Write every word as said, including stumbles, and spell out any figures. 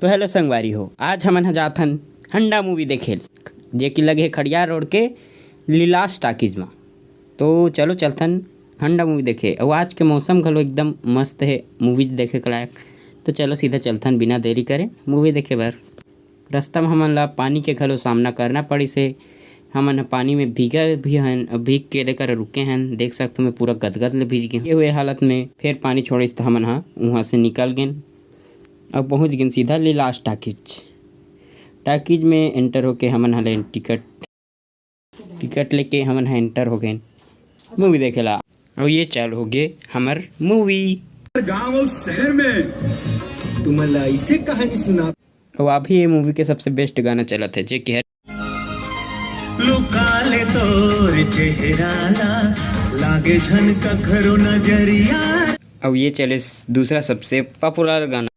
तो हेलो संगवारी हो, आज हमन ह जाथन हंडा मूवी देखे, जे कि लगे हे खड़ियार रोड के लीलास टाकीज म। तो चलो चलथन हंडा मूवी देखे। अउ आज के मौसम घलो एकदम मस्त हे मूवीज देखे के लायक। तो चलो सीधा चलथन बिना देरी करे मूवी देखे बर। रस्ता म हमन ला पानी के घलो सामना करना पड़िस हे। हमन ह पानी में भीगा भी हन, भीग के देकर रुके हन। देख सकथो मैं पूरा गदगद ले भीज गेंव। ये हुए हालत में फेर पानी छोड़िस त हमन ह उहाँ से निकल गेन। अब पहुँच गेन सीधा लीलास टाकीज। टाकीज में एंटर होके हमन ह लेन टिकट। टिकट लेके हमन ह एंटर हो गेन मूवी देखे ला। अउ ये चालू हो गे हमर मूवी। गांव अउ शहर में तुमन ला ऐसे कहानी सुना। अउ अभी ये मूवी के सबसे बेस्ट गाना चलत हे, जे कि हे लुका ले तोर चेहरा ला, लागे झन कखरो नजरिया। अउ ये चले दूसरा सबसे पॉपुलर गाना।